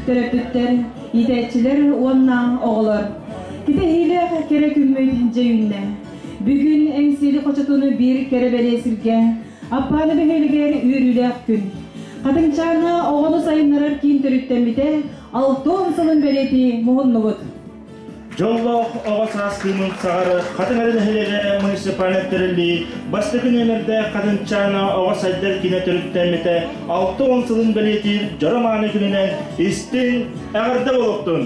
Төрөппүттэр, иитээччилэр уонна оҕолор. Кэтэһиилээх кэрэ күммүт дьэ үүннэ. Бүгүн Эҥсиэли хочотун биир кэрэ бэлиэ сиргэ Аппааны бөһүөлэгэр үөрүүлээх күн. Хатыҥчаана оҕону сайыннарар киин төрүттэммитэ 60 сылын бэлиэтии муһуннубут. Дьоллоох оҕо саас кыымын саҕары Хатыҥ Эрэ нэһилиэгэ муниципальнай тэриллии бастакы нүөмэрдээх Хатыҥчаана оҕо сайдар киинэ төрүттэммитэ 60 сылын бэлиэтиир дьоро мааны күнүнэн истиҥ эҕэрдэ буолуохтун!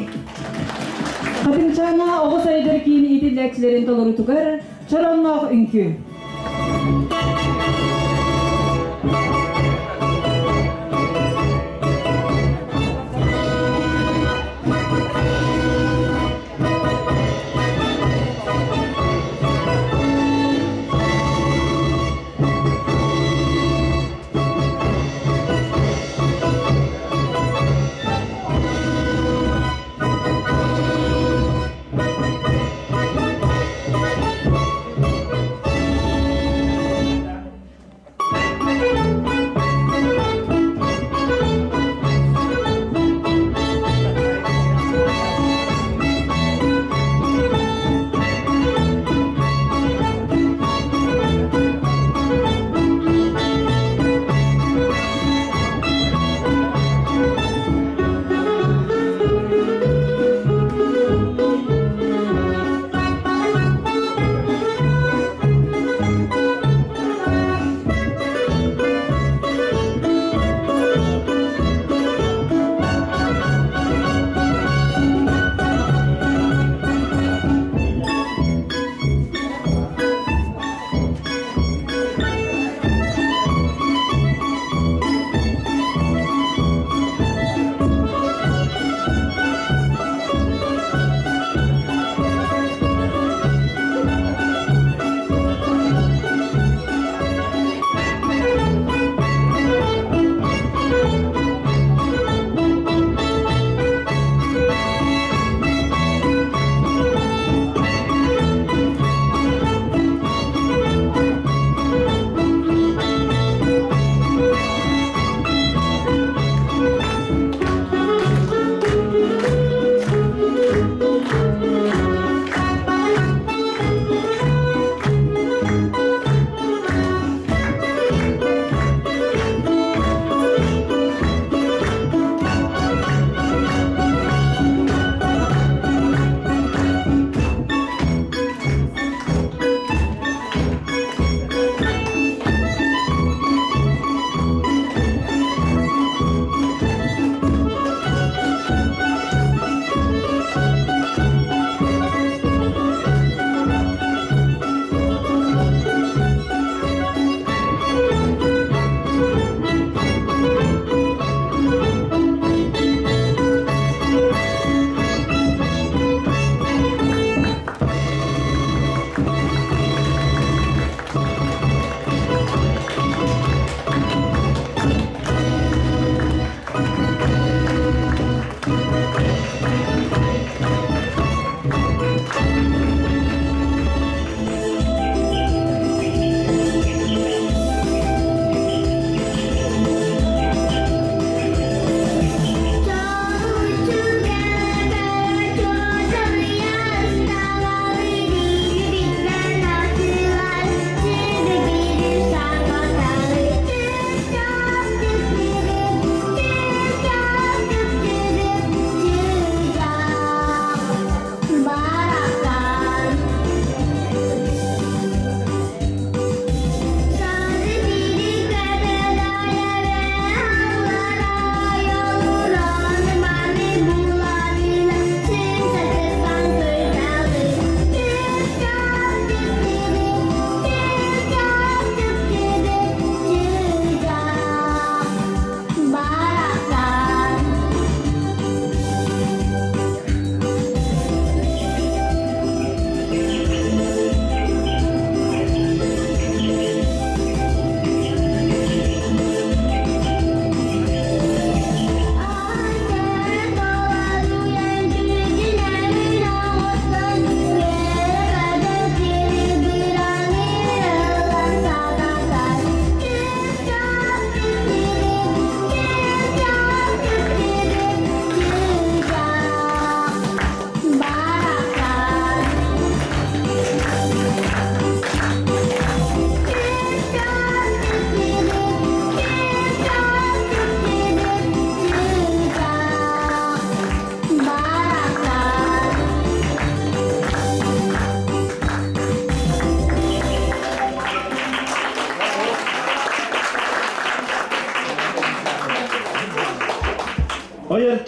Хатыҥчаана оҕо сайдар киин иитиллээччилэрин толоруутугар чороҥноох үҥкүү.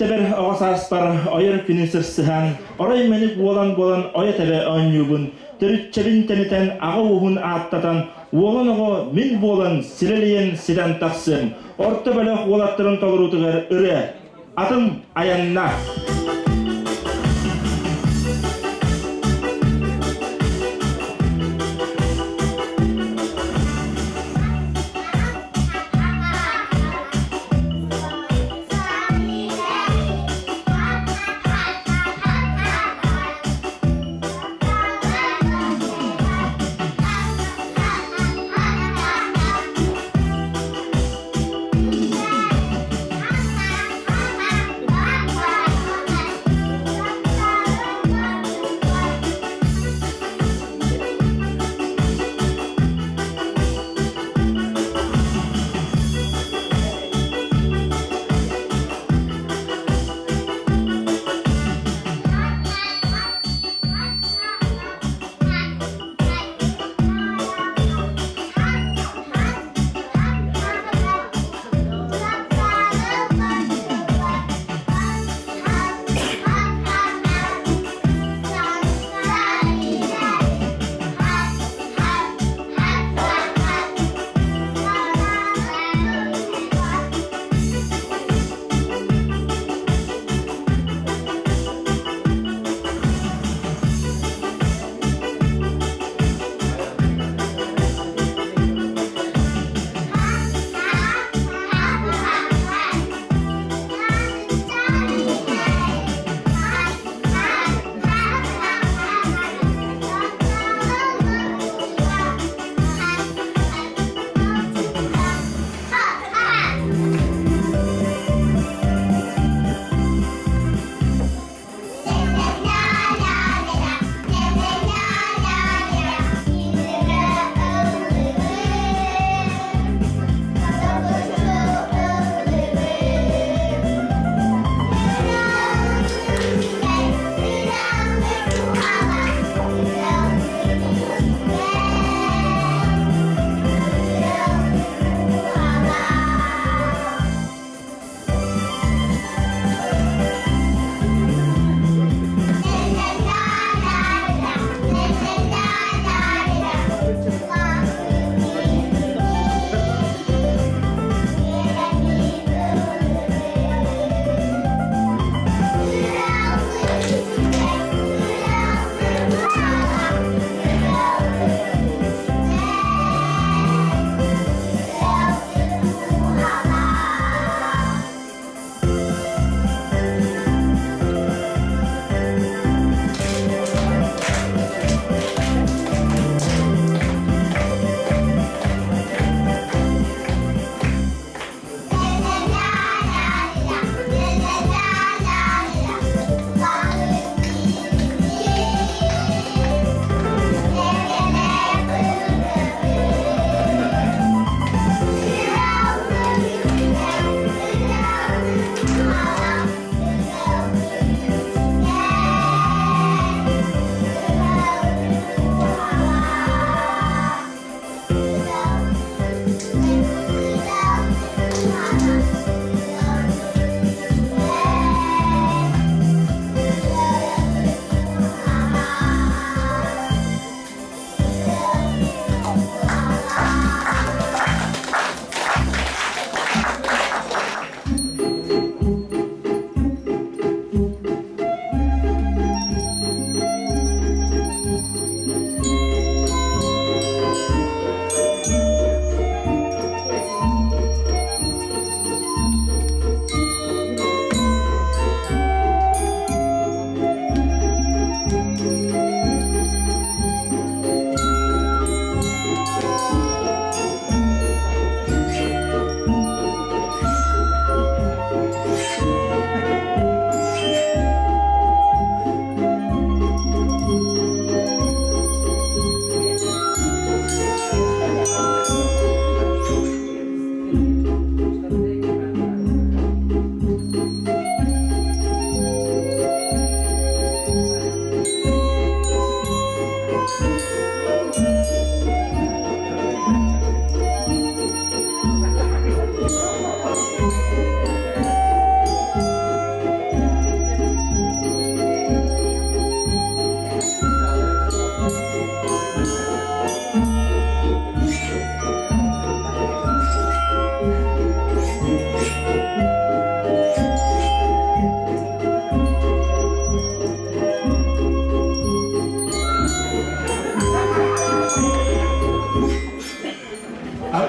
Ойор-тэбэр оҕо сааспар ойор күнү сырсыһан, орой мэник буолан буолан ойо-тэбэ оонньуубун, төрүччэбин тэнитэн аҕа ууһун ааттатан, уолан оҕо мин буолан сирэлийэн ситэн тахсыам. Орто бөлөх уолаттарын толоруутугар ырыа Атым айанна.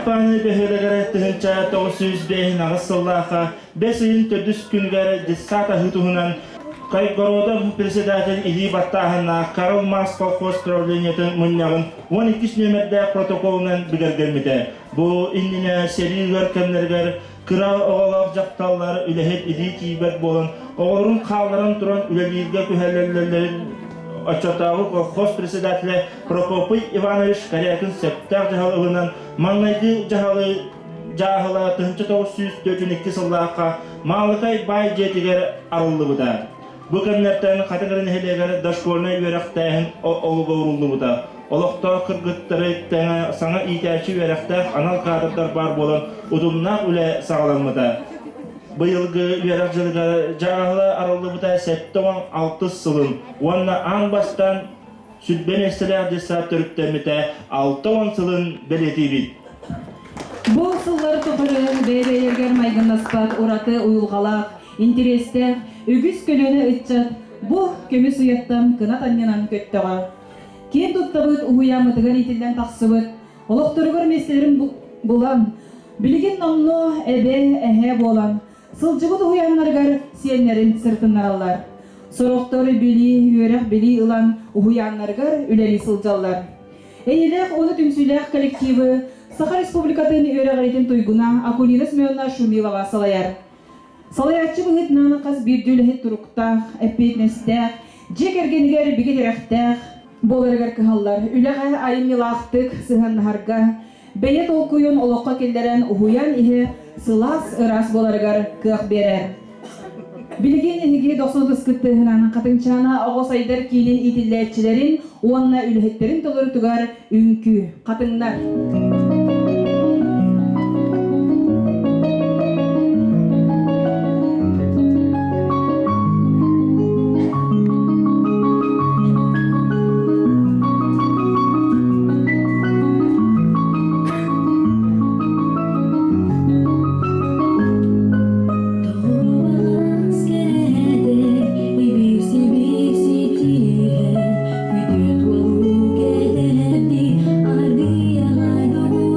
Аппааны бөһүөлэгэр 1958 сыллаахха бэс ыйын төрдүс күнүгэр детсад аһыы туһунан Кайгородов председатель илии баттааһыннаах Карл Маркс колхоз правлениетын мунньаҕын 12 нүөмэрдээх протоколунан бигэргэммитэ. Бу иннинэ сэрии ыар кэмнэригэр кыра оҕолоох дьахталлар үлэһит илии тиийбэт буолан оҕолорун хаалларан туран үлэлииргэ күһэллэллэрин оччотооҕу колхоз председателэ Прокопий Иванович Корякин сөптөөх дьаһал ылынан маҥнайгы дьаһалы дьааһыла 1942 сыллаахха Маалыкай баай дьиэтигэр арыллыбыта. Бу кэмнэртэн Хатыҥыры нэһилиэгэр дошкольнай үөрэхтээһин олуга уруллубута. Олохтоох кыргыттары тэҥэ саҥа иитээччи үөрэхтээх анал кадрдар баар буолан утумнаах үлэ саҕаламмыта. Быйылгы үөрэх дьылыгар дьааһыла арыллыбыта 76 сылын уонна аан бастаан сүлбэ миэстэлээх детсад төрүттэммитэ 60 сылын бэлиэтиибит. Бу сыллар тухары бэйэ-бэйэлэригэр майгыннаспат ураты уйулҕалаах, интэриэстээх үгүс көлүөнэ ыччат бу көмүс уйаттан кынат анньынан көттөҕө. Киэн туттабыт уһуйааммытыгар иитиллэн тахсыбыт, олохторугар миэстэлэрин булан, билигин номнуо эбэ, эһэ буолан, сылдьыбыт уһуйааннарыгар сиэннэрин сырытыннараллар. Сорохтор билии, үөрэх-билии ылан уһуйааннарыгар үлэлии сылдьаллар. Эйэлээх уонна түмсүүлээх коллективы Саха Республикатын үөрэҕириитин туйгуна Акулина Семеновна Шумилова салайар. Салайааччы быһыытынан хас биирдии үлэһит туруктаах, эппиэтинэстээх, дьиэ кэргэнигэр бигэ тирэхтээх буоларыгар кыһаллар, үлэҕэ айымньылаахтык сыһыаннаһарга, бэйэ толкуйун олоххо киллэрэн уһуйан иһэ сылаас ыраас буоларыгар кыах биэрэр. Билигин эһиги дохсун ытыскыттыһынан Хатыҥчаана оҕо сайдар киинин иитиллээччилэрин уонна үлэһиттэрин толорутугар үҥкүү хатыҥнар. Тоҕус кэрэтэ ибиси-бикси тииһэн, күтүөт уолу кэтэһэрдии аргыйаҕай доҕор.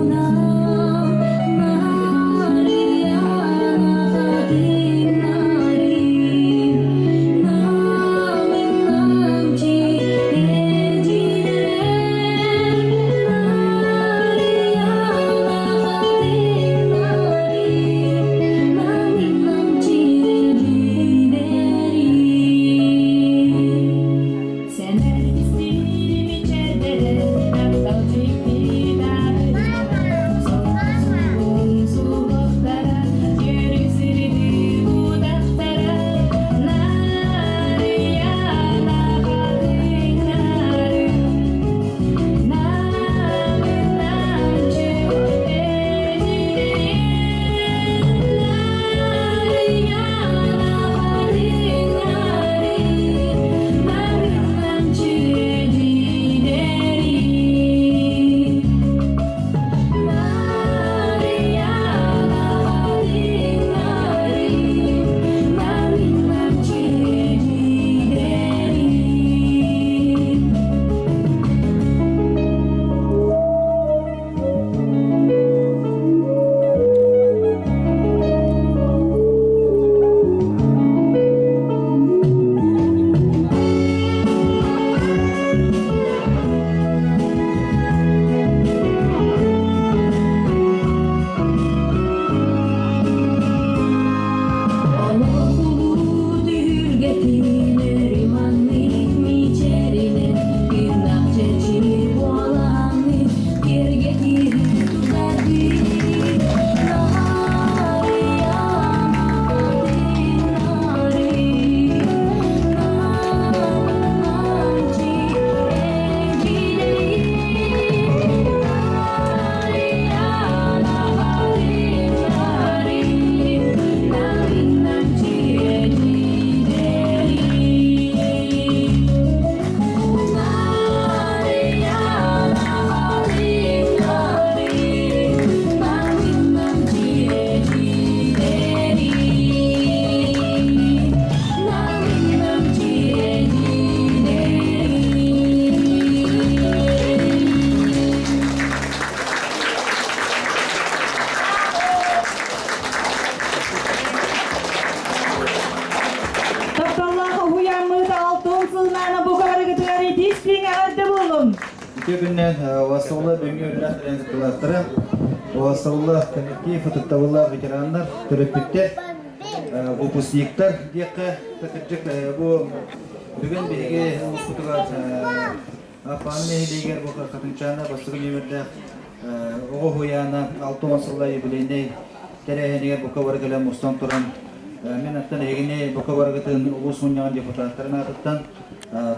буолуҥ! Үтүө күннэн Уассабылла бүгүҥҥү үөрүүлээх тэрээһин кыттыылаахтара, Уассабылла коллектив, ытыктабыллаах ветераннар, төрөппүттэр, выпускниктар диэххэ кырдьык бу бүгүн биһиги улууспутугар Аппааны нэһилиэгэр бу Хатыҥчаана бастакы нүөмэрдээх оҕо уһуйаана 60 сылла юбилейнай тэрээһинигэр бука бары кэлэн мустан туран мин аттан эһигини бука барыгытын улуус мунньаҕын депутаттарын аатыттан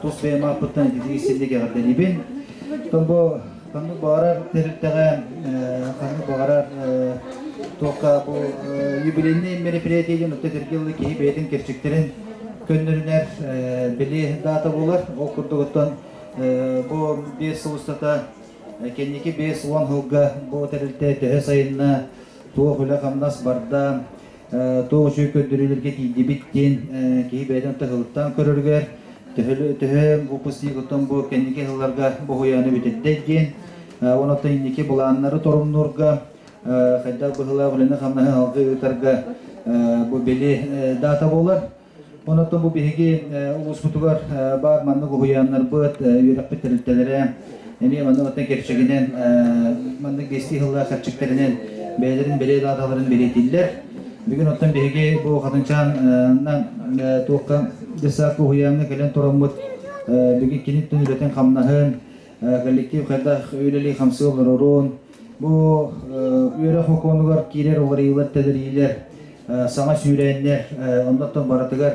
тус бэйэм ааппыттан ититии сирдик эҕэрдэлиибин. Оттон бу ханнык баҕарар тэрилтэҕэ ханнык баҕарар туохха бу юбилейный мероприятие диэн отто этэргэ киһи бэйэтин кэрчиктэрин көннөрүнэр били даата буолар. Ол курдук оттон бу 5 сыл устата кэнники 50 сылга бу тэрилтэ төһө сайынна, туох үлэ-хамнас барда, туох үчүгэй көрдөрүүлэргэ тиийдибит диэн киһи бэйэтин тыһылыттан көрөрүгэр төһө выпускник оттон бу кэнники сылларга бу уһуйааны бүтэрдэ диэн онон инники былааннары торумнуурга хайдах быһыылаах үлэни-хамнаһы алгыы ыытарга бу били даата буолар. Онон бу биһиги улууспутугар баар маннык уһуйааннарбыт, үөрэхпит тэрилтэлэрэ эмиэ маннык оттон кэрчигинэн маннык биэстии сыллаах кэрчиктэринэн бэйэлэрин бэлиэ дааталарын бэлиэтииллэр. Бүгүн оттон биһиги бу Хатынчаанна туохха десаакка уһуйааҥҥа кэлэн тураммыт бүгүн киниттэн үлэтин-хамнаһын, коллектив хайдах үлэлии-хамсыы олорорун, бу үөрэх окуонугар киирэр уларыйыылар-тэлэрийиилэр саҥа сүүрээннэр оннуттан барытыгар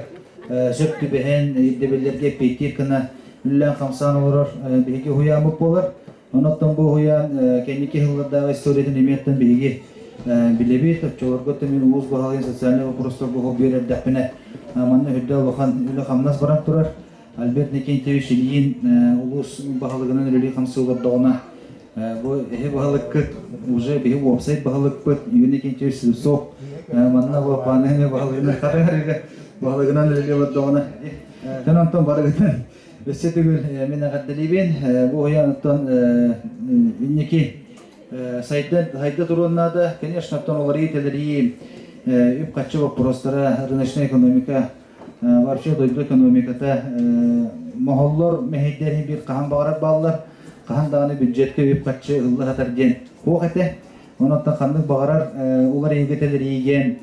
сөп түбэһэн ирдэбиллэргэ эппиэттиир гына үлэлээн-хамсаан олорор биһиги уһуйааммыт буолар. Оннуттан бу уһуйаан кэнники сыллардааҕы историятын эмиэттэн биһиги билэбит. Оччолорго мин улуус баһылыгын социальнай вопростарга холбуйар эрдэхпинэ манна үрдэ улахан үлэ-хамнас баран турар. Альберт Никитич Ильин улуус баһылыгынан үлэлии-хамсыы олордоҕуна бу эһи баһылыккыт уже биһи уопсай баһылыкпыт Юрий Никитич Слепцов манна бу паныһыны баһылыгынан хатыҥарыга баһылыгынан үлэлии олордоҕуна дьон онтон барыгытын өссө төгүл мин эҕэрдэлиибин бу уһуйаан оттон инники сайда сайда туруон наада конечно оттон уларыйыы-тэлэрийии үп-харчы боппуруостара рыночная экономика Вообще дойду экономиката моһоллор мэһэйдэрин биир хаһан баҕарар бааллар, хаһан даҕаны бюджетка үп-харчы ылла сатар диэн суох этэ. Онон ханнык баҕарар уларыйыыга тэлэрийиигэ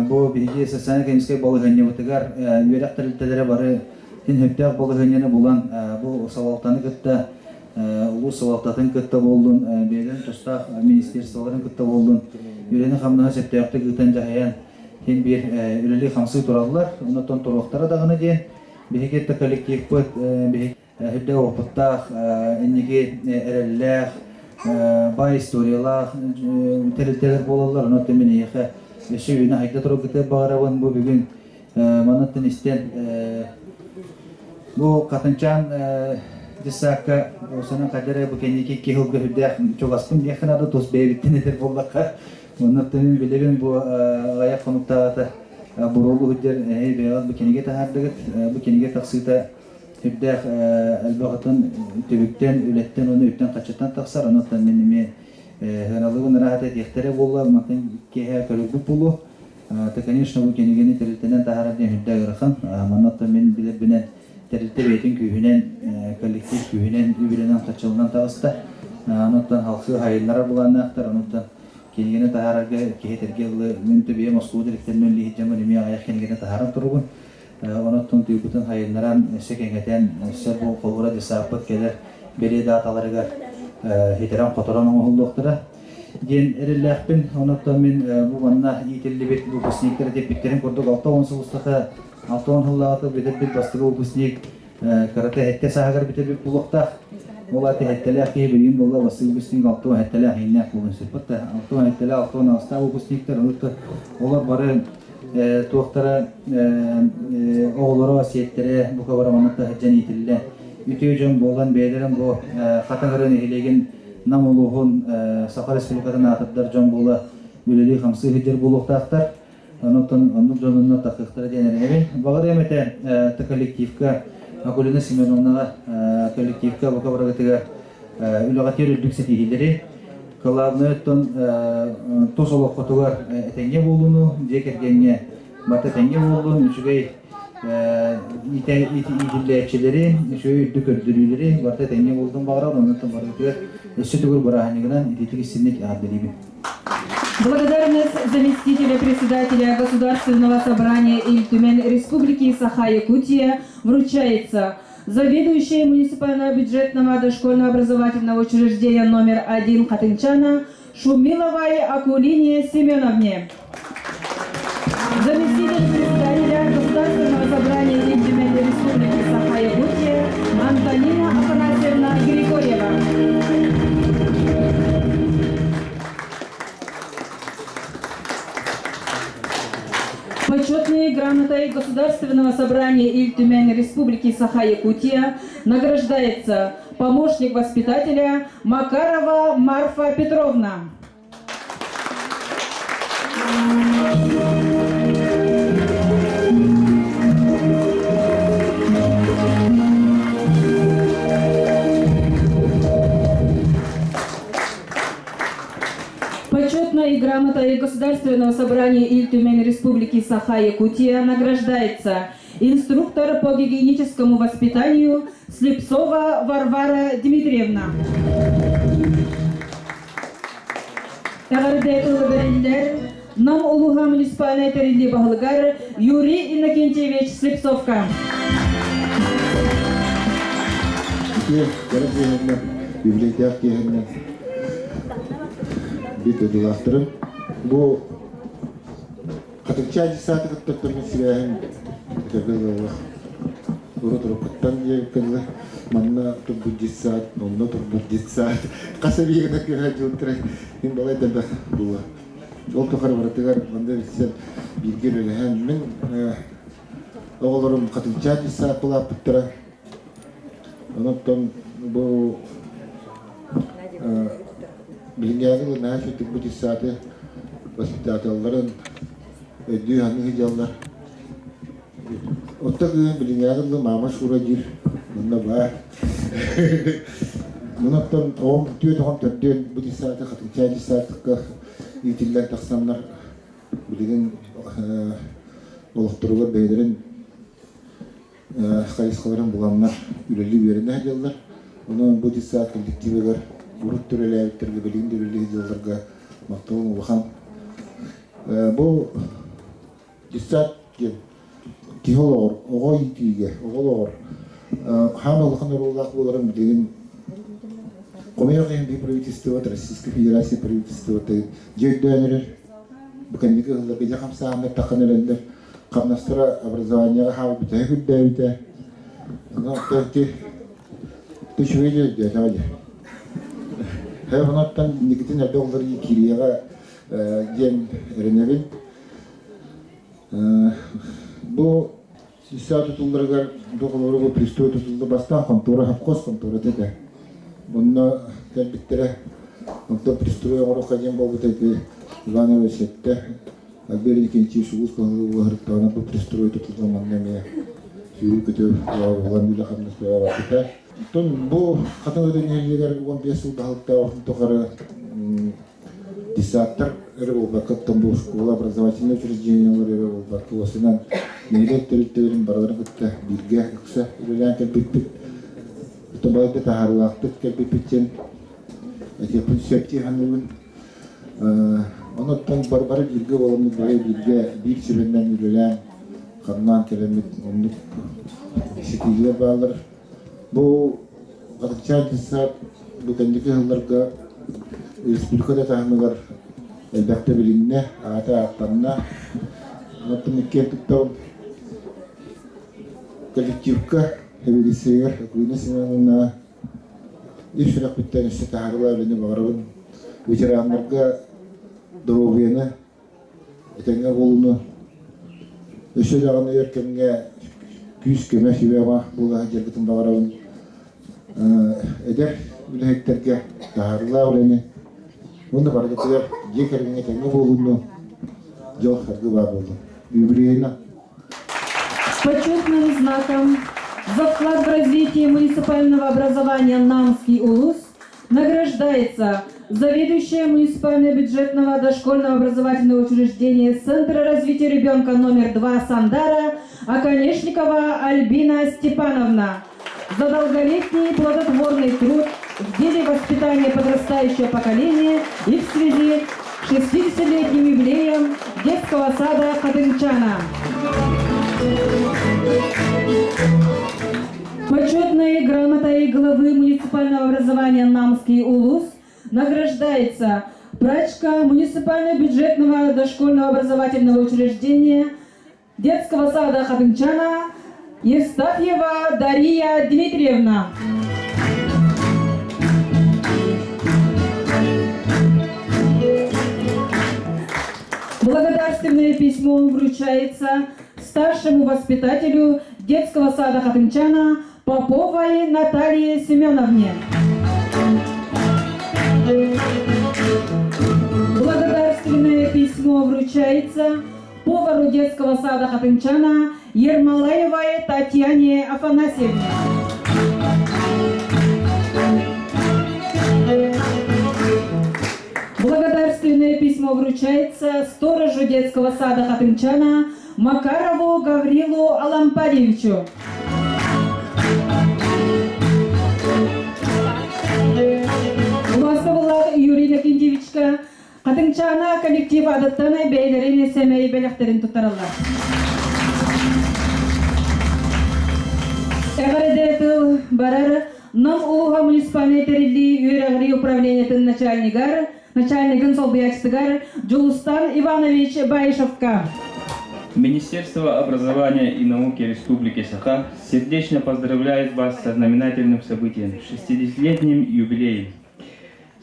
бу биһиги социально-экономическай балаһыанньабытыгар үөрэх тэрилтэлэрэ бары син сөптөөх балаһыанньаны булан бу салалтаны кытта улуус салалтатын кытта буоллун, бэйэлэрин тустаах министерстволарын кытта буоллун үлэни-хамнаһы сөптөөхтүк ыытан дьаһайан Син биир үлэлии-хамсыы тураллар, оннуттан туруохтара даҕаны диэн биһиги да коллективпыт биһиги үрдэ опыттаах, инники эрэллээх, баай историялаах тэрилтэлэр буолаллар. Онон мин эйиэхэ өссө үүнэ хайда тураргытыгар баҕарабын. Бу бүгүн манныттан истэн бу Хатынчаан десакка осонон хайдара бу кэнники икки сылга үрдээх чугаспын диэххэ наада тус бэйэбиттэн этэр буоллахха Оннуттан мин билэбин бу аҕыйах хонуктааҕыта буруолу сылдьар эһи бэйэҕит бу кинигэ таһаардыгыт. Бу кинигэ тахсыыта сүрдээх элбэх отон түбүктэн, үлэттэн уонна үптэн-харчыттан тахсар. Онуттан мин эмиэ сыаналыыбын ыраата этиэхтэрэ буолла, мантан киэһэ көрүлбүт буолуо. Ты, конечно, бу кинигэни тэрилтэнэн таһаарар диэн сүрдээх ыарахан. Манна оттон мин билэрбинэн тэрилтэ бэйэтин күүһүнэн, коллектив күүһүнэн, үбүлэнэн-харчыланан таҕыста. Онуттан халсыы хайыннарар былааннаахтар. Онуттан кинигэни таһаарарга киһи этэргэ дылы мин төбүйэ Москва директорынан үлэлиир дьоммун эмиэ аҕыйах кинигэни таһааран турабын. Онуттан тыйбытын хайыннаран, өссө кэҥэтэн, өссө бу холобура десаппыт кэлэр бэлиэ дааталарыгар хитэрэн-хоторон оҥоһуллуохтара диэн эрэллээхпин. Онуттан мин бу манна иитиллибит выпускниктар этиппиттэрин курдук 60 сыл устата 60 сыллааҕыта бүтэрбит бастакы выпускник кырата сэттэ сааһыгар бүтэрбит буолуохтаах. Ол аата сэттэлээх киһи билигин буолла бастакы выпускник 67-лээх ииннээх буолуон сөп. Бытта 67-лээх, 68-таах выпускниктар олор бары туохтара оҕолоро, сиэттэрэ бука бары маннык таһырдьан иитиллэн үтүө дьон буолан бэйэлэрин бу Хатыҥыры нэһилиэгин Нам улууһун Саха Республикатын аатырдар дьон буола үлэлии-хамсыы сылдьар буолуохтаахтар. Онон оннук дьонунна тахыахтара диэн эрэнэбин. Баҕарыам этэ т коллективка Акулина Семеновнаҕа коллективка бука барыгытыгар үлэҕэ үрдүк ситиһиилэри, кылаабынай оттон тус олоххутугар этэҥҥэ буолууну, дьиэ кэргэҥҥэ барыта этэҥҥэ буоллун, үчүгэй. Иитиллээччилэри, үчүгэй үрдүк көрдөрүүлэри барыта этэҥҥэ буолтун баҕарабын, онон барытыгар өссө төгүл бырааһынньыгынан итиитик истинник эҕэрдэлиибин. Благодарность заместителя председателя Государственного собрания Ил Республики Саха-Якутия вручается заведующей муниципального бюджетного дошкольного образовательного учреждения номер один Хатынчана Шумиловой Акулине Семеновне. Заместитель председателя Государственного собрания Ил Республики Саха-Якутия Антонина Афанасьевна Григорьева. Почетной грамотой Государственного собрания Ил Республики Саха-Якутия награждается помощник воспитателя Макарова Марфа Петровна. Почетной грамотой Государственного собрания Ил Республики Саха-Якутия награждается инструктор по гигиеническому воспитанию Слепцова Варвара Дмитриевна. Эҕэрдэ тылы бэриллэр Нам улууһа муниципальнай тэриллии баһылыгар Юрий Иннокентьевич Слепцовка. Үтүө кэрэ киэһэннэ, библиотека киэһэннэ биир дойдулаахтарым. Бу Хатыҥчаа дьыссааты кытта мин сибээһим этэргэ дылы урут уруккуттан диэбиккэ дылы манна турбут детсад, онно турбут детсад хас эбийиэгинэ көһө дьылтара мин балай да элбэх буолла. Ол тухары барытыгар манна билсэн бииргэ үлэлэһэн мин оҕолорум Хатыҥчаа детсад былааппыттара. Онон бу Билиҥҥээҕи наһаа үчүгэй бу детсады воспитателларын өйдүү саныы сылдьаллар. Оттон кыыһым билиҥҥээҕи дылы маама Шура диир манна баар. Онон оҕом түөрт оҕом төрдүөн бу детсады Хатыҥчаа детсадка иитиллэн тахсаннар билигин олохторугар бэйэлэрин хайысхаларын буланнар үлэлии үөрэнэ сылдьаллар. Онон бу детсад коллективыгар урут да үлэлээбиттэргэ, билигин да үлэлии сылдьалларга махталым улахан. Бу детсад диэн киһи олоҕор, оҕо иитиигэ, оҕо олоҕор хаан улахан оруоллаах буоларын билигин хомойуох иһин биир правительствот, Российская Федерация правительствота дьэ өйдөөн эрэр. Бу кэнники ыһылларга дьэ хамсааһыннар таххан эрэллэр. Хамнастара образованиеҕа хаалбыта үрдээбитэ. Онон ити үчүгэй да өйдөөтөҕө дии. Онон инникитин эрдэ уларыйыы киириэҕэ диэн эрэнэбин. Бу сиссаа тутулларыгар бу холобура бу пристрой тутулла бастаан хонтуора совхоз хонтуората этэ. Онно кэлбиттэрэ. Онтон пристрой оҥоруохха диэн буолбута ити Иван Иванович эттэ. Альберт Никитич улуус баһылыгар бу пристрой тутулла манна эмиэ сүүрүү-көтүү буолан үлэ-хамнас бөҕө барбыта. Оттон бу Хатыҥ Өрүн нэһилиэгэр 15 сыл баһылыктаах тухары десяттар эрэ буолбакка, оттон бу школа образовательнай учреждениелар эрэ буолбакка, уосунан нэһилиэк тэрилтэлэрин барыларын кытта бииргэ ыкса үлэлээн кэлбиппит. Оттон балайда таһаарыылаахтык кэлбиппит диэн этиэхпин сөп дии саныыбын. Онон бары бииргэ буоламмыт, бары бииргэ биир сүбэннэн үлэлээн, хамнаан кэлэммит оннук ситиилэр бааллар. Бу Хатыкчаан детсад бу кэнники сылларга республика да таһымыгар элбэхтэ билиннэ, аата ааттанна. Оттон иккиэн туттабын коллективка, сэбиэдиссэйигэр Акулина Семеновна Ис сүрэхпиттэн өссө таһаарыылаах үлэни баҕарабын. Ветераннарга доруобуйаны, этэҥҥэ буолууну, өссө даҕаны өр кэмҥэ күүс-көмө сүбэ-ама буола сылдьаргытын баҕарабын. Эдэр үлэһиттэргэ таһаарыылаах үлэни уонна барыгытыгар дьиэ кэргэҥҥэ этэҥҥэ буолууну дьол-саргы баар буоллун. Юбилейна Почетным знаком за вклад в развитие муниципального образования Намский улус награждается заведующая муниципального бюджетного дошкольного образовательного учреждения Центра развития ребенка номер 2 Сандара Оконешникова Альбина Степановна за долголетний плодотворный труд в деле воспитания подрастающего поколения и в связи с 60-летним юбилеем детского сада Хатынчана. Почетной грамотой главы муниципального образования Намский Улус награждается прачка муниципального бюджетного дошкольного образовательного учреждения детского сада Хатынчана Евстафьева Дарья Дмитриевна. Благодарственное письмо вручается старшему воспитателю детского сада Хатынчана Поповой Наталье Семеновне. Благодарственное письмо вручается повару детского сада Хатынчана Ермолаевой Татьяне Афанасьевне. Благодарственное письмо вручается сторожу детского сада Хатынчана Макарову Гаврилу Алампарьевичу. Убаастабыллаах Юрий Накиндьевичка Хатыҥчаана коллектив адаттан бэйэлэрин сэмэй бэлэхтэрин туттараллар. Эҕэрдэ тыл барар Нам улууһа муниципальнай тэриллии үөрэҕирии управлениетын начальнигар, начальнигын солбуйааччытыгар Дьулустан Иванович Баишевка. Министерство образования и науки Республики Саха сердечно поздравляет вас со знаменательным событием – 60-летним юбилеем.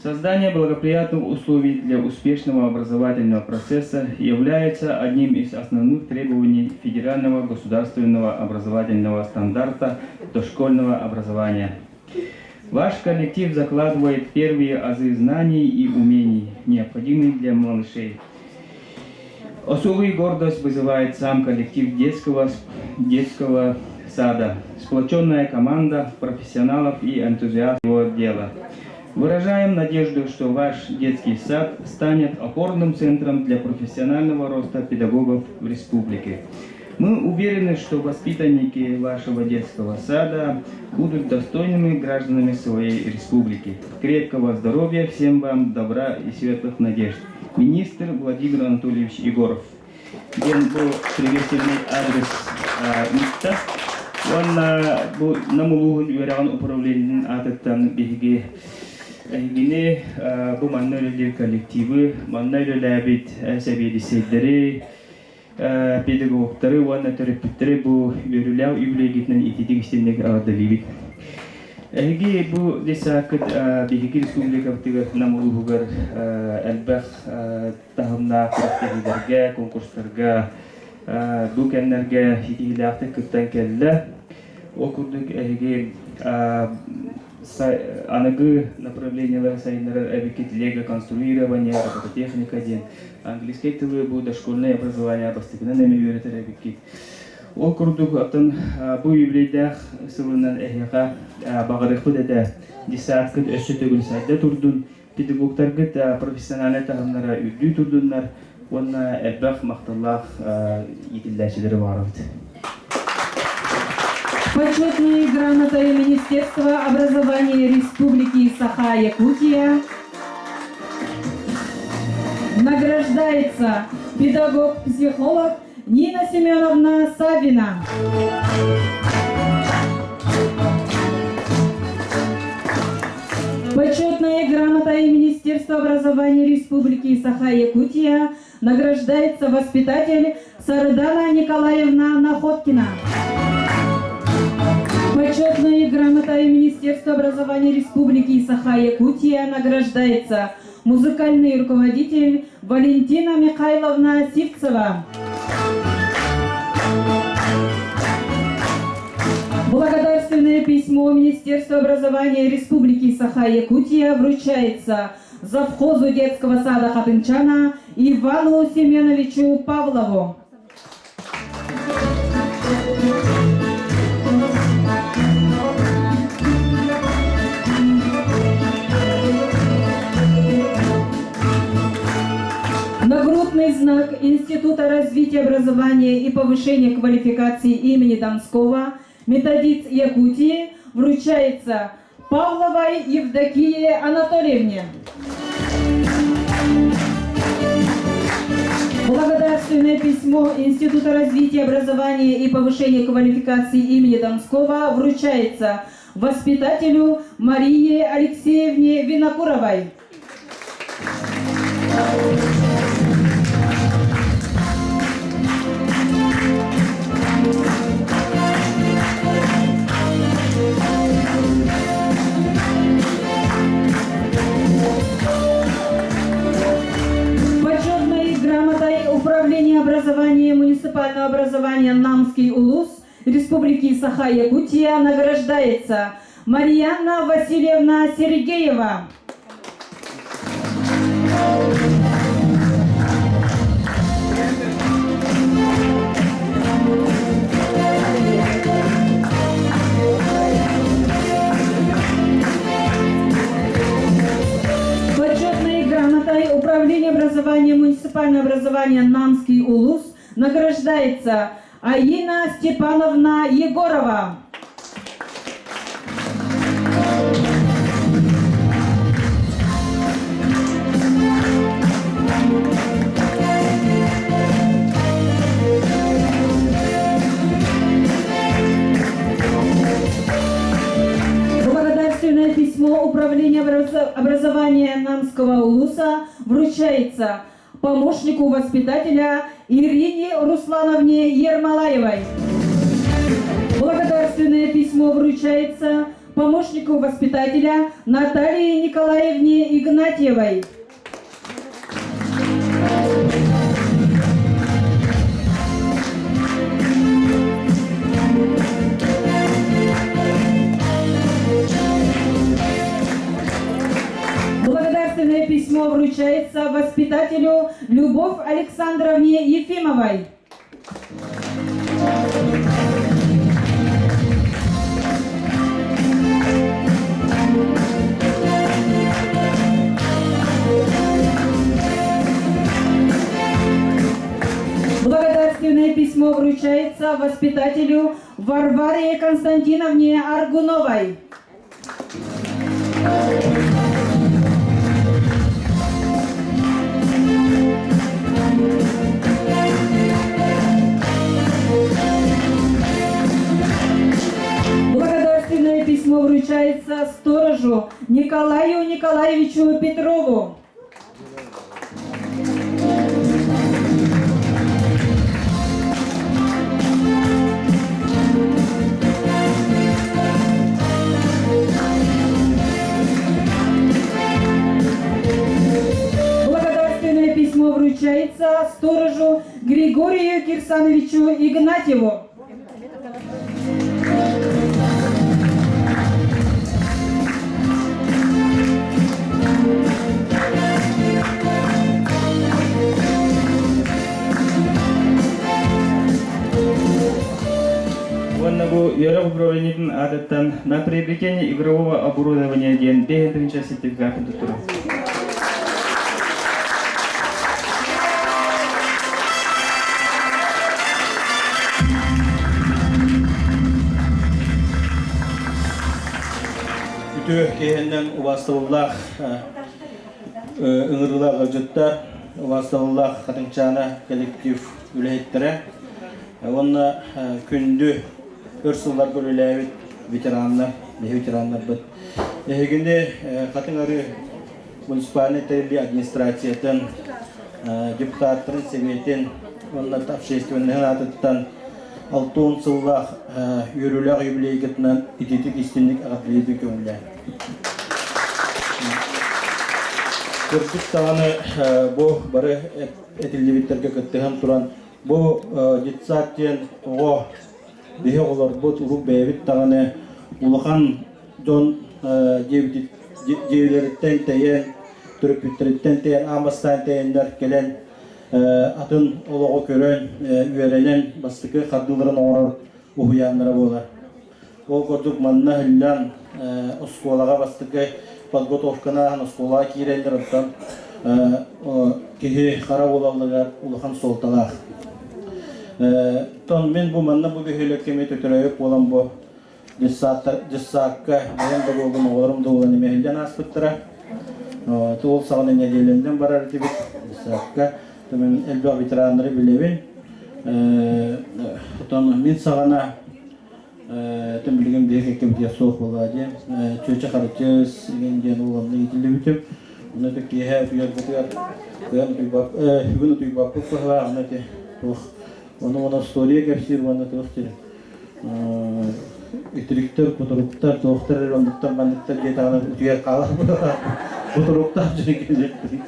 Создание благоприятных условий для успешного образовательного процесса является одним из основных требований федерального государственного образовательного стандарта дошкольного образования. Ваш коллектив закладывает первые азы знаний и умений, необходимые для малышей. Особую гордость вызывает сам коллектив детского, детского сада, сплоченная команда профессионалов и энтузиастов его дела. Выражаем надежду, что ваш детский сад станет опорным центром для профессионального роста педагогов в республике. Мы уверены, что воспитанники вашего детского сада будут достойными гражданами своей республики. Крепкого здоровья всем вам, добра и светлых надежд. Министр Владимир Анатольевич Егоров. Диэн бу приветственный адрес ыытта. Уонна бу Нам улууһун үөрэҕин управлениетын аатыттан биһиги эһигини бу манна үлэлиир коллективы, манна үлэлээбит сэбиэдиссэйдэри, педагогтары уонна төрөппүттэри бу үөрүүлээх үбүлүөйгүтүнэн итиитик истинник эҕэрдэлиибит. Эһиги бу детсадкыт биһиги республикабытыгар Нам улууһугар элбэх таһымнаах күрэхтэһиилэргэ, конкурстарга бу кэмнэргэ ситиһиилээхтик кыттан кэллэ. Ол курдук эһиги аныгы направлениелары сайыннарар эбиккит лего-конструирование, робототехника диэн английскай тылы бу дошкольное образование бастакынан эмэ үөрэтэр эбиккит. Ол курдук оттон бу юбилейдээх сылынан эһиэхэ баҕарыахпыт этэ десяткыт өссө төгүл сайда турдун, педагогтаргыт профессиональнай таһымнара үрдүү турдуннар уонна элбэх махталлаах иитиллээччилэри баҕарабыт. Почетной грамотой Министерства образования Республики Саха-Якутия награждается педагог-психолог Нина Семеновна Савина. Почетная грамота Министерства образования Республики Саха-Якутия награждается воспитатель Сардана Николаевна Находкина. Почетная грамота Министерства образования Республики Саха-Якутия награждается музыкальный руководитель Валентина Михайловна Сивцева. Благодарственное письмо Министерства образования Республики Саха-Якутия вручается завхозу детского сада Хатынчана Ивану Семеновичу Павлову. знак Института развития образования и повышения квалификации имени Донского методист Якутии вручается Павловой Евдокии Анатольевне. Благодарственное письмо Института развития образования и повышения квалификации имени Донского вручается воспитателю Марии Алексеевне Винокуровой. Почетной грамотой Управления образования муниципального образования Намский Улус Республики Саха-Якутия награждается Марьяна Васильевна Сергеева. Почетной грамотой Управления образования муниципального образования Намский Улус награждается Аина Степановна Егорова. Благодарственное письмо Управления образования Намского улуса вручается помощнику воспитателя Ирине Руслановне Ермолаевой. Благодарственное письмо вручается помощнику воспитателя Наталье Николаевне Игнатьевой. Благодарственное письмо вручается воспитателю Любовь Александровне Ефимовой. Благодарственное письмо вручается воспитателю Варваре Константиновне Аргуновой. Благодарственное письмо вручается сторожу Николаю Николаевичу Петрову. Благодарственное письмо вручается сторожу Григорию Кирсановичу Игнатьеву. Уонна бу үөрэх управлениетын аатыттан на приобретение игрового оборудования диэн 5 сертификатын туттарар. Үтүө киэһэннэн убаастабыллаах ыҥырыылаах ыалдьыттар, убаастабыллаах Хатыҥчаана коллектив үлэһиттэрэ уонна күндү өр сылларга үлэлээбит ветераннар, биһи ветераннарбыт. Эһигини Хатыҥ Арыы муниципальнай тэриллии администрациятын, депутаттарын сэбиэтин уонна общественноһын аатыттан 60 сыллаах үөрүүлээх юбилейгытынан ититик истинник эҕэрдэлиибин көҥүллээн. Кырдьык даҕаны бу бары этиллибиттэргэ кыттыһан туран бу детсад диэн оҕо биһи оҕолорбут урут бэйэбит даҕаны улахан дьон дьиэлэриттэн тэйэн, төрөппүттэриттэн тэйэн, аан бастаан тэйэннэр кэлэн атын олоҕу көрөн, үөрэнэн бастакы хардыыларын оҥорор уһуйааннара буолар. Ол курдук манна иһиллэн оскуолаҕа бастакы подготовканы ааһан оскуолаҕа киирэллэр, оттон киһи хара буолалларыгар улахан суолталаах. Тон мин бу манна бу бөһүөлэккэ эмиэ төтөрөөбүт буолан бу дьыссаакка бэйэм да буоллум, оҕолорум да буолан эмиэ иһиллэн ааспыттара. Ол саҕана нэдиэлэнэн барар этибит дьыссаакка. Мен элбэх ветераннары билэбин. Отон мин саҕана Тем билигин биһиги кэккэбитигэр суох буолла диэн чүөчэ харычыс игин диэн уоланна иитиллибитим. Онно ити киэһэ утуйарбытыгар кыайан утуйбап бүгүн утуйбаппыт быһылаах онно ити туох ону уонна история кэпсиир уонна туох диэн итириктэр, кутуруктар, туохтар эрэ оннуктар манныктар диэтэҕинэ утуйар хаалар быһылаах. Кутуруктаах дьон кэлиэхпит.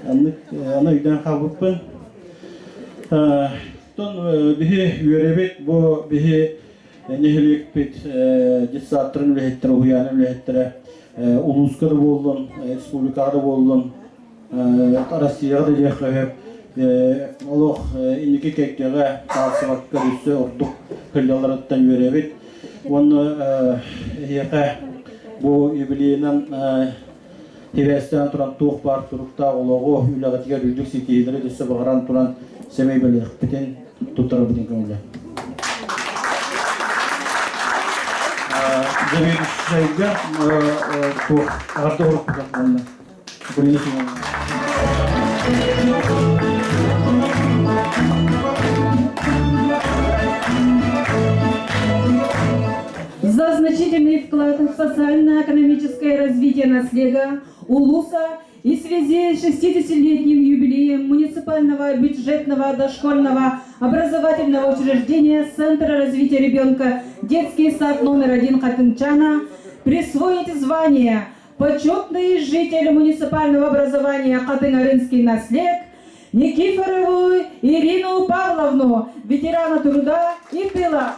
Аннык аны өйдөөн хаалбыппын. Оттон биһи үөрэбит, бу биһи нэһилиэкпит детсадтарын үлэһиттэрэ, уһуйаанын үлэһиттэрэ улууска да буоллун, республикаҕа да буоллун, Россияҕа да диэххэ сөп, олох инники кэккэҕэ хаалсыбакка өссө ордук кыллаларыттан үөрэбит. Уонна эһиэхэ бу юбилейынан Тибээстээн туран туох баар туруктаах олоҕу, үлэҕитигэр үрдүк ситиһиилэри өссө баҕаран туран сэмэй бэлэхпитин туттарабытын көҥүлэ. Заведующайга туох аҕарда уруккутун уонна Украина За значительный вклад в социально-экономическое развитие наслега Улуса и в связи с 60-летним юбилеем муниципального бюджетного дошкольного образовательного учреждения Центра развития ребенка «Детский сад номер один Хатынчана» присвоить звание «Почетный житель муниципального образования Хатынарынский наслед» Никифорову Ирину Павловну, ветерана труда и тыла.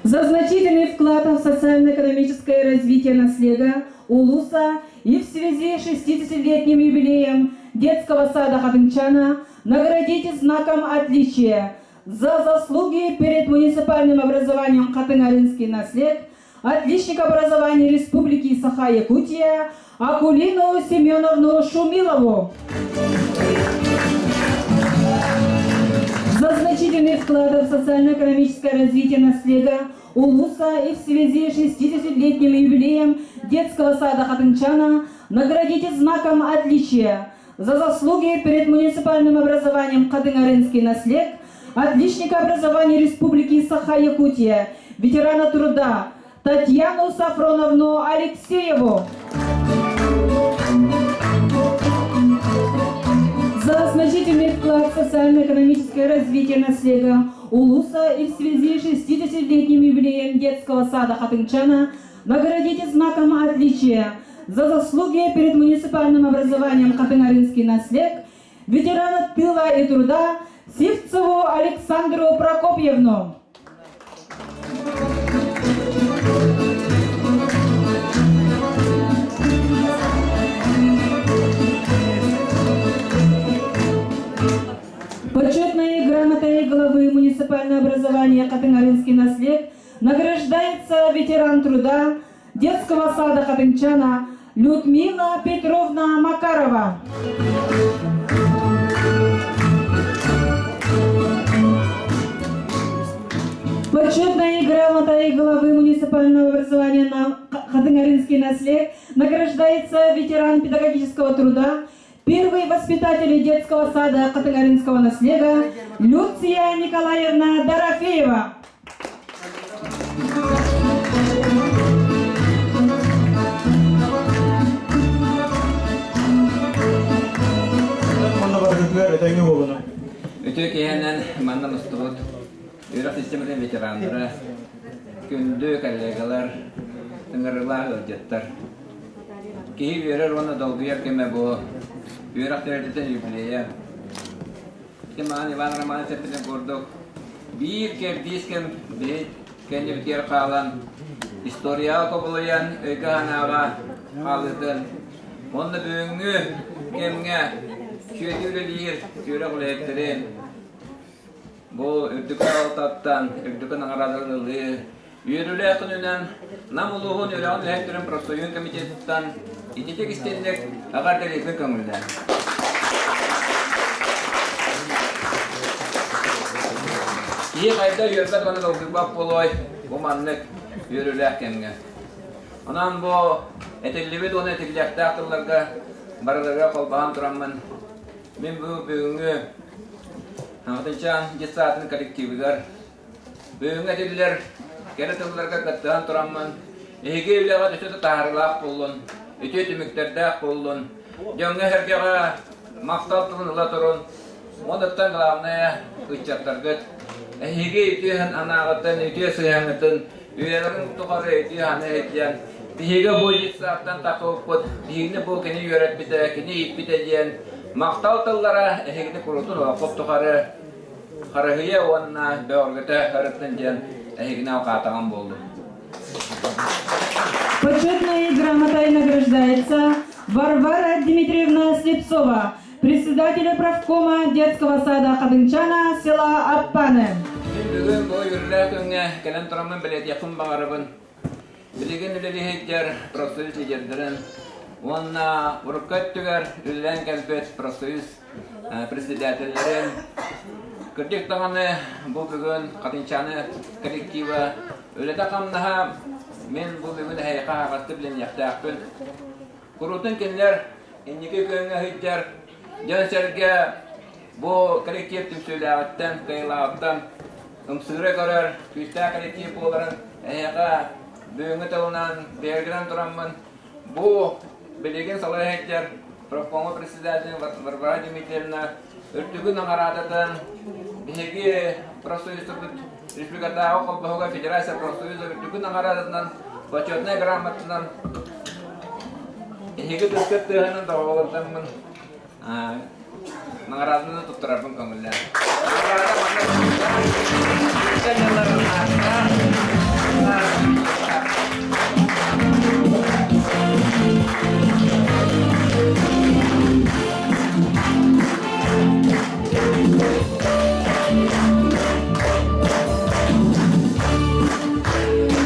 За значительный вклад в социально-экономическое развитие наслега Улуса и в связи с 60-летним юбилеем детского сада Хатынчана наградите знаком отличия за заслуги перед муниципальным образованием Хатынаринский наслед отличник образования Республики Саха-Якутия Акулину Семеновну Шумилову. За значительный вклад в социально-экономическое развитие наслега Улуса и в связи с 60-летним юбилеем детского сада Хатынчана наградите знаком отличия за заслуги перед муниципальным образованием Кадынарынский наслед, отличника образования Республики Саха-Якутия, ветерана труда Татьяну Сафроновну Алексееву. За значительный вклад в социально-экономическое развитие наслега Улуса и в связи с 60-летним юбилеем детского сада Хатынчана наградите знаком отличия за заслуги перед муниципальным образованием Хатынаринский наслед ветерана тыла и труда Сивцеву Александру Прокопьевну. Почетной грамотой главы муниципального образования Хатынаринский наслед награждается ветеран труда детского сада Хатынчана Людмила Петровна Макарова. Почетной грамотой главы муниципального образования на Хатынаринский наслед награждается ветеран педагогического труда, первый воспитатель детского сада Хатынаринского наслега Люция Николаевна Дорофеева. Манна баргытыгар этэҥҥэ буолуну. Үтүө киһинэн манна мустубут үөрэх систематын ветераннара, күндү коллегалар, ыҥырыылаах ыалдьыттар. Киһи үөрэр уонна долгуйар кэмэ бу үөрэх тэрилтэтин юбилейа. Ити Иван Романович эппитин курдук, биир кэрдиис кэм биһи кэннибитигэр хаалан, историяҕа кубулуйан, өйгө-санааҕа хаалыытын. Уонна бүгүҥҥү кэмҥэ сүөтү үлэлиир үөрэх үлэһиттэрин бу үрдүкү алтаттан үрдүкү наҕараадаларын ылыы үөрүүлээх күнүнэн Нам улууһун үөрэҕин үлэһиттэрин профсоюзун комитетыттан ититик истинник эҕэрдэлиирбин көҥүллээн. Киһи хайда үөрбэт уонна долгуйбат буолуой бу маннык үөрүүлээх кэмҥэ. Онон бу этиллибит уонна этиллиэхтээх тылларга барыларыгар холбоһон тураммын, мин бу бүгүҥҥү Хаҥатынчаан детсадын коллективыгар бүгүҥҥү этиллэр кэрэ тылларга кыттыһан тураммын, эһиги үлэҕэ өссө да таһаарыылаах буоллун, үтүө түмүктэрдээх буоллун, дьоҥҥо-сэргэҕэ махтал тылын ыла турун, уонуттан главное ыччаттаргыт эһиги үтүө санааҕытын, үтүө сыһыаҥҥытын Үөрэҕин тухары үтүө аны иһитиэн, биһиги бу детсадтан тахсыбыппыт, биһигини бу кини үөрэппитэ, кини ииппитэ диэн махтал тыллара эһигини куруутун олоххут тухары харыһыйа уонна бөҕөргөтө ырыттын диэн эһигини алҕаатаҕым буоллун. Почетной грамотой награждается Варвара Дмитриевна Слепцова, председателя правкома детского сада Хадынчана села Аппаны. Мин бүгүн бу үөрүүлээх күҥҥэ кэлэн тураммын бэлиэтиэхпин баҕарабын. Билигин үлэлиһиттэр профсоюз лидердэрин уонна урукку өттүгэр үлэлээн кэлбит профсоюз председателлэрин кырдьык даҕаны бу бүгүн Хатынчаны коллектива үлэтэ-хамнаһа мин бу бүгүн эһиэхэ аһаҕастык билиниэхтээхпин. Куруутун кинилэр инники күөҥҥэ сылдьар дьон-сэргэ бу коллектив түмсүүлээҕиттэн, кыайыылааҕыттан ымсыыра көрөр күүстээх коллектив буоларын эһиэхэ бүгүҥҥү тылынан бигэргэтэн тураммын бу билигин салайа сылдьар профкома председатель Варвара Дмитриевна үрдүкү наҕараадатын биһиги профсоюзтарбыт республикатааҕы холбоһуга Федерация профсоюза үрдүкү наҕараадатынан почетнай грамотанан эһиги тыскыт тыаһынан доҕоҕолордоммун наҕарааданы туттарарбын көҥүллээн.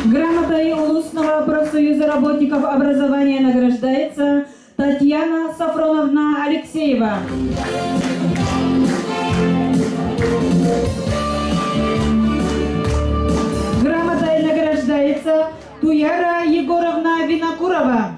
Грамотой Улусного профсоюза работников образования награждается Татьяна Сафроновна Алексеева. Грамотой награждается Туяра Егоровна Винокурова.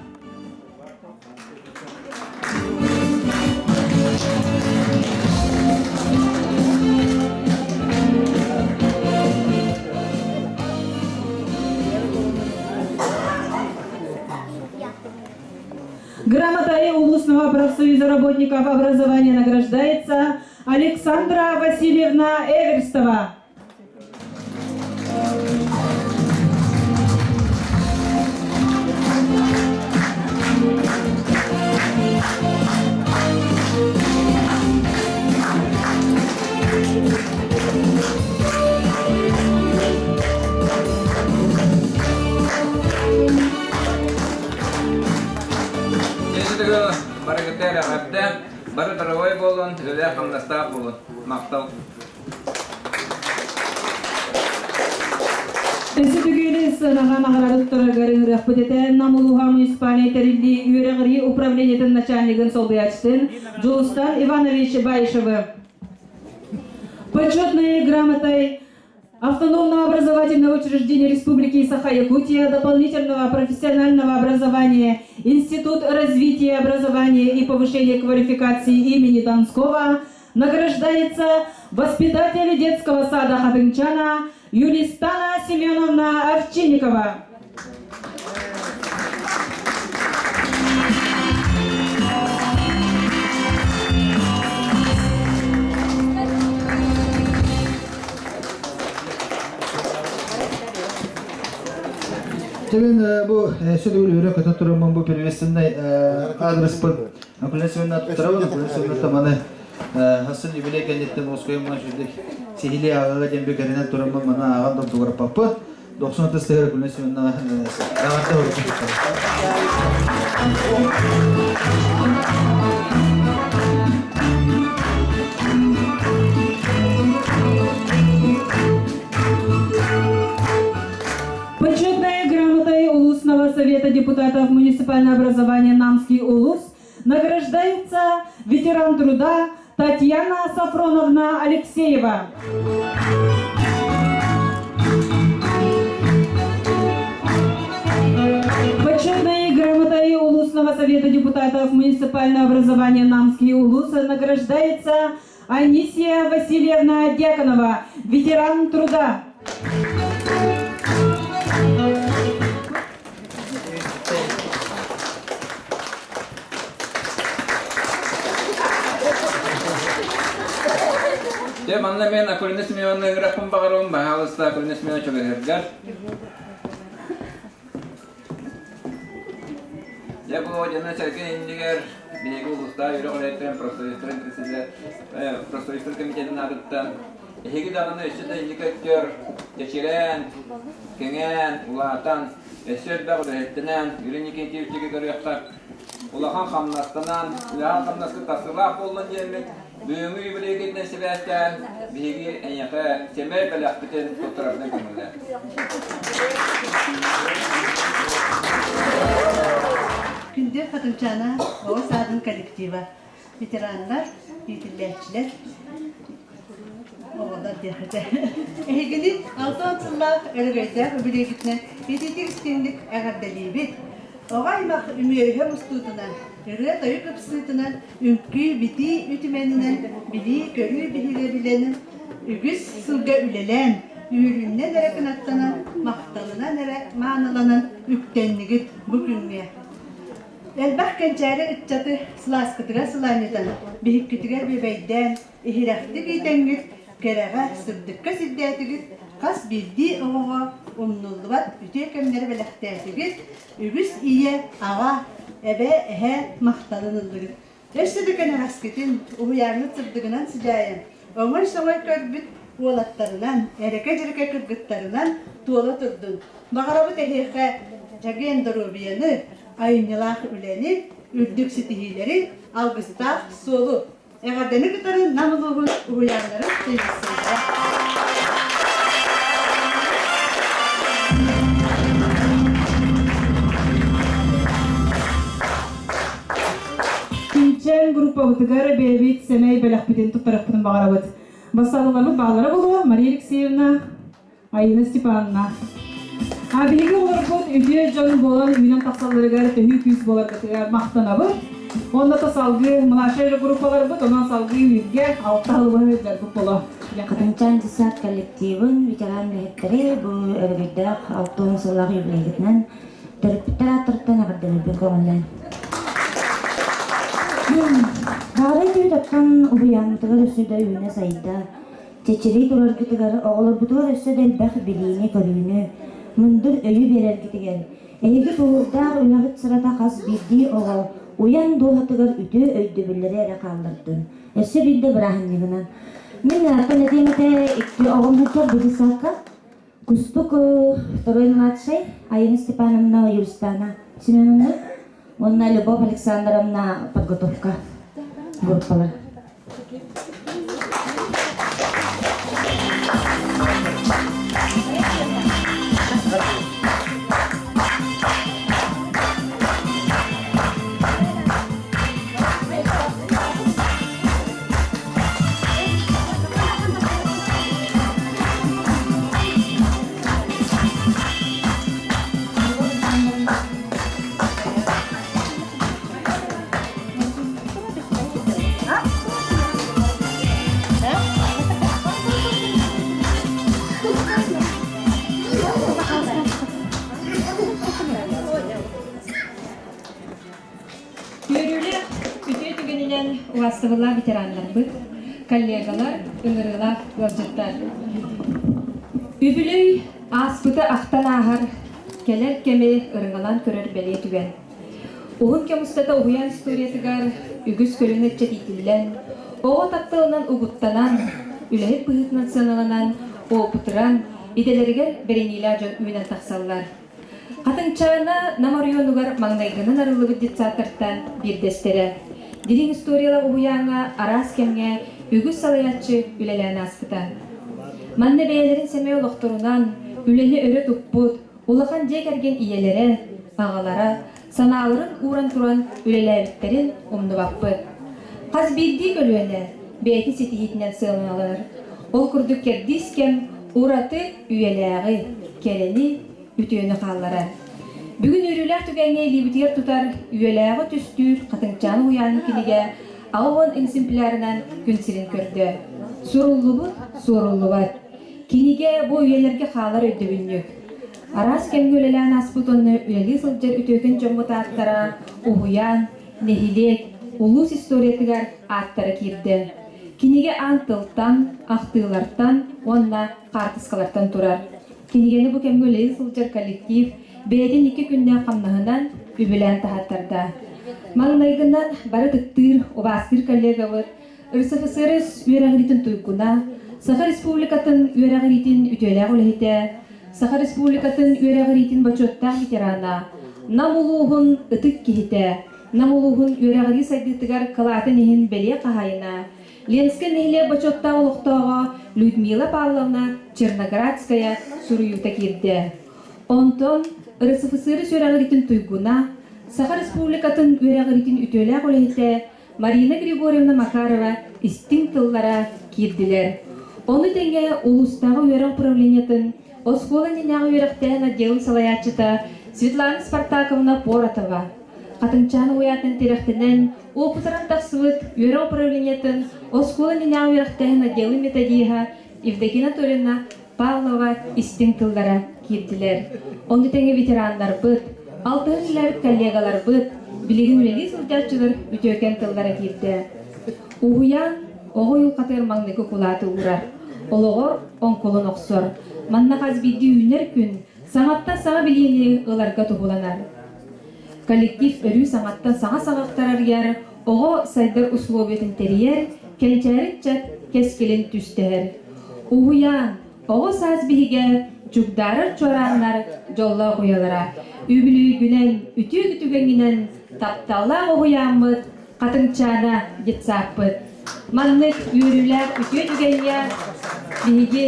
Грамотой областного профсоюза работников образования награждается Александра Васильевна Эверстова. Барыгыта эҕэрдэ, бары дорогой буолун, үлэлээх-хамнастаах буолун. Махтал. Өссө бүгүн сыанаҕа наҕараадыттарыгар ыҥырыахпыт этэ Нам улууһа муниципальнай тэриллии үөрэҕирии управлениетын начальнигын солбуйааччытын Дьулустан Иванович Баишевы. Почетной грамотой Автономного образовательного учреждения Республики Саха-Якутия дополнительного профессионального образования Институт развития образования и повышения квалификации имени Донского награждается воспитатель детского сада Хатынчана Юлистана Семеновна Овчинникова. Тебен бу сөдүгүл өрө көтө тураммын бу приветственный адреспын Акулина Семеновна туттарабын Акулина Семеновна таманы Хассын юбилей кэнниттэн уоскуйаммын үчүгдүк сиһилии ааҕыга диэн бүкэринэн тураммын маны ааҕан дордугураппаппын Дохсун тыстыгар Акулина Семеновна эҕэрдэ муниципального образования Намский улус награждается ветеран труда Татьяна Сафроновна Алексеева. Почетной грамотой Улусного совета депутатов муниципального образования Намский Улус награждается Анисия Васильевна Дьяконова, ветеран труда. Дьэ, манна мен Акулина Семеновна ыҥырахпын баҕарабын, баһаалыста Акулина Семеновна чөбөһөргөр. Дьэ, бу дьоно сэргэ иннигэр биһиги улуустаах үөрэх үлэһиттэрин профсоюзтарын профсоюзтар комитетын аатыттан эһиги даҕаны өссө да инники өттүгэр чэчирээн, кэҥээн, улаатан, өссө элбэх үлэһиттэнэн, Юрий Никитичтиги көрүөххэ улахан хамнастанан, үлэҕэ хамнаска тахсыылаах буоллун диэммит, бүгүҥҥү юбилейгитинэн сибээстээн, биһиги эйиэхэ сэмэй бэлэхпитин туттарарбытын көҥүллээ. Күндү Хатылчаана оҕо саадын коллектива, ветераннар, иитиллээччилэр, оҕолор диэхэтэ. Эһигини 60 сыллаах өрөгөйдөөх үбүлүөйгүтүнэн ититик истиҥник эҕэрдэлиибит. Оҕо аймах үмүөрүһэ мустуутунан, ырыа-тойук ыпсыытынан, үҥкүү-битии үтүмэнинэн, билии-көрүү биһирэбилэнэн үгүс сылга үлэлээн, үөрүүнэн эрэ кынаттанан, махталынан эрэ мааныланан үктэннигит бу күҥҥэ. Элбэх кэнчээри ыччаты сылааскытыгар сылаанньытан, биһиккитигэр бүөбэйдээн, иһирэхтик иитэҥҥит, кэрэҕэ, сырдыкка сирдээтигит, хас биирдии оҕоҕо умнуллубат үтүө кэмнэри бэлэхтээтигит, үгүс ийэ, аҕа, эбэ, эһэ махталын ыллыгыт. Өссө да кэнэҕэскитин уһуйааҥҥыт сырдыгынан сыдьаайан, оҥой-соҥой көрбүт уолаттарынан, эрэкэ-дьэрэкэ кыргыттарынан туола турдун. Баҕарабыт эһиэхэ чэгиэн доруобуйаны, айымньылаах үлэни, үрдүк ситиһиилэри, алгыстаах суолу! Эҕэрдэни кытары Нам улууһун уһуйааннарын сэбиэдиссэйдэрэ. Күнчээн группабытыгар бэйэбит сэмэй бэлэхпитин туттарыахпытын баҕарабыт. Бассаалаларбыт бааллара буолуо Мария Алексеевна, Айыына Степановна. А биһиги оҕолорбут үтүө дьон буолан үүнэн тахсалларыгар төһүү күүс буоларгытыгар махтанабыт. Онно то салгыы младшай группаларбыт, онон салгыы үүргэ алта алыбыһы дьарбыт боло. Хатынчаан десант коллективын ветеран үлэһиттэри бу өрөгөйдөөх 60 сыллаах юбилейгытынан төрөппүттэр ааттарыттан эҕэрдэлэрбин көҕүлээн. Баҕарай түүт уһуйааммытыгар өссө да үүнэ-сайда, чэчирии тураргытыгар, оҕолорбутугар өссө да элбэх билиини-көрүүнү, мындыр өйү биэрэргитигэр, эһиги тулуурдаах үлэҕит сырата хас биирдии оҕо уйан дууһатыгар үтүө өйдөбүллэри эрэ хааллардын. Өссө биирдэ бырааһынньыгынан. Мин аттан этиэм этэ икки оҕом сылдьар Будисакка. Кустук второй младший Айына Степановна Юльстана Семеновна уонна Любовь Александровна подготовка группалар. Үөрүүлээх үтүө түгэнинэн убаастабыллаах ветераннарбыт, коллегалар, ыҥырыылаах ыалдьыттар. Үбүлүй ааспыты ахтан ааһар, кэлэр кэми ырыҥалаан көрөр бэлиэ түгэн. Уһун кэм устата уһуйаан историятыгар үгүс көлүөнэ ыччат иитиллэн, оҕо тапталынан угуттанан, үлэһит быһыытынан сыаналанан, опытыран, идэлэригэр бэриниилээх дьон үүнэн тахсаллар. Хатыҥчаана Нам оройуонугар маҥнайгынан арыллыбыт детсадтартан биирдэстэрэ. Дириҥ историялаах уһуйааҥҥа араас кэмҥэ үгүс салайааччы үлэлээн ааспыта. Манна бэйэлэрин сэмэй олохторунан үлэни өрө туппут, улахан дьиэ кэргэн ийэлэрэ, аҕалара, санааларын ууран туран үлэлээбиттэрин умнубаппыт. Хас биирдии көлүөнэ бэйэтин ситиһиитинэн сыаналанар. Ол курдук кэрдиис кэм ураты үйэлээҕи, кэрэни, үтүөнү хаалларар. Бүгүн үөрүүлээх түгэҥҥэ илиибитигэр тутар үйэлээҕи түстүүр Хатыҥчаан уһуйаанын кинигэ 80 экземплярынан күн сирин көрдө. Суруллубут, суоруллубат. Кинигэ бу үйэлэргэ хаалар өйдөбүнньүк. Араас кэмҥэ үлэлээн ааспыт уонна үлэлии сылдьар үтүөкэн дьоммут ааттара уһуйаан, нэһилиэк, улуус историятыгар ааттара киирдэ. Кинигэ аан тылтан, ахтыылартан уонна хаартыскалартан турар. Кинигэни бу кэмҥэ үлэлии сылдьар коллектив бэйэтин икки күннээх хамнаһынан үбүлээн таһааттарда. Маҥнайгынан бары ытыктыыр, убаастыыр коллегабыт РСФСР үөрэҕириитин туйгуна, Саха Республикатын үөрэҕириитин үтүөлээх үлэһитэ, Саха Республикатын үөрэҕириитин бочуоттаах ветерана, Нам улууһун ытык киһитэ, Нам улууһун үөрэҕирии сайдыытыгар кылаатын иһин бэлиэ хаһаайына, Ленскэй нэһилиэк бочуоттаах олохтооҕо Людмила Павловна Черноградская суруйуута киирдэ. Онтон РСФСР үөрэҕириитин туйгуна, Саха Республикатын үөрэҕириитин үтүөлээх үлэһитэ Марина Григорьевна Макарова истиҥ тыллара киирдилэр. Ону тэҥэ улуустааҕы үөрэх управлениетын оскуола иннинээҕи үөрэхтээһин отделын салайааччыта Светлана Спартаковна Поротова, Хатыҥчаан уйаатын тирэхтэнэн уопутуран тахсыбыт үөрэх управлениетын оскуола иннинээҕи үөрэхтээһин отделын методиһа Евдокия Анатольевна Павлова истиҥ тыллара киирдилэр. Ону тэҥэ ветераннарбыт, алтыһан үлэлээбит коллегаларбыт, билигин үлэлии сылдьааччылар үтүөкэн тыллара киирдэ. Уһуйаан оҕо уйулҕатыгар маҥнайгы кулааты уурар, олоҕор оҥкулун охсор. Манна хас биирдии үүнэр күн саҥаттан саҥа билиини ыларга туһуланар. Коллектив өрүү саҥаттан саҥа саҕахтар арыйар, оҕо сайдар условиятын тэрийэр, кэнчээри ыччат кэскилин түстэһэр. Уһуйаан, оҕо саас биһигэ, чугдаарар чуорааннар дьоллоох уйалара. Үбүлүйгүнэн, үтүө түгэҥҥинэн тапталлаах уһуйааммыт Хатыҥчаана детсааппыт. Маннык үөрүүлээх үтүө түгэҥҥэ биһиги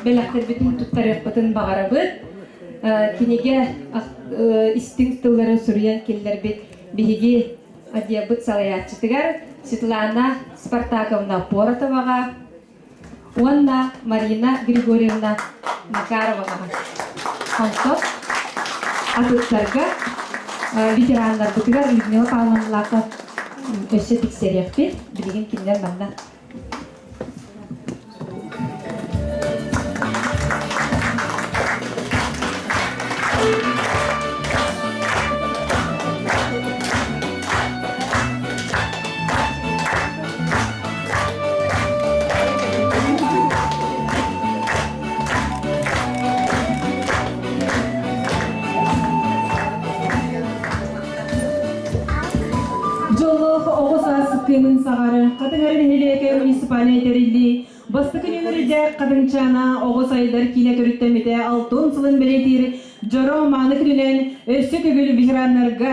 бэлэхтэрбитин туттарыахпытын баҕарабыт. Кинигэ истиҥ тылларын суруйан киллэрбит биһиги отделбыт салайааччытыгар Светлана Спартаковна Поротоваҕа уонна Марина Григорьевна Макароваҕа. Онтон атыттарга ветераннарбытыгар Людмила Павловналаахха өссө тиксэриэхпит. Билигин кинилэр манна. Дьоллоох оҕо саас кыымын саҕары Хатыҥ Ары нэһилиэгэ муниципальнай тэриллии бастакы нүөмэрдээх Хатыҥчаана оҕо сайдар киинэ төрүттэммитэ алтын сылын бэлиэтиир дьоро мааны күнүнэн өссө төгүл ветераннарга,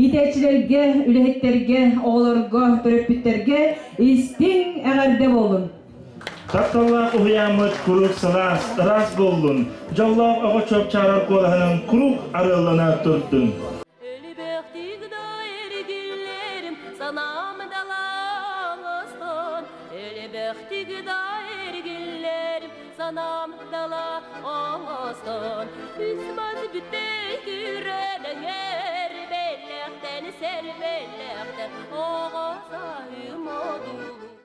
иитээччилэргэ, үлэһиттэргэ, оҕолорго, төрөппүттэргэ истиҥ эҕэрдэ буоллун! Тапталлаах уһуйааммыт куруук сылаас, ыраас буоллун, дьоллоох оҕо чуопчаарар куолаһынан куруук арыаллана турдун. Өлбөхтүк да эргиллэрим санаам далаҥастан Өлбөхтүк да эргиллэрим санаам дала оҥостон Үс мас бүтэй күрэнэҥэр бэлэхтэн сэр бэлэхтэн Оҕо саһым одуулаан.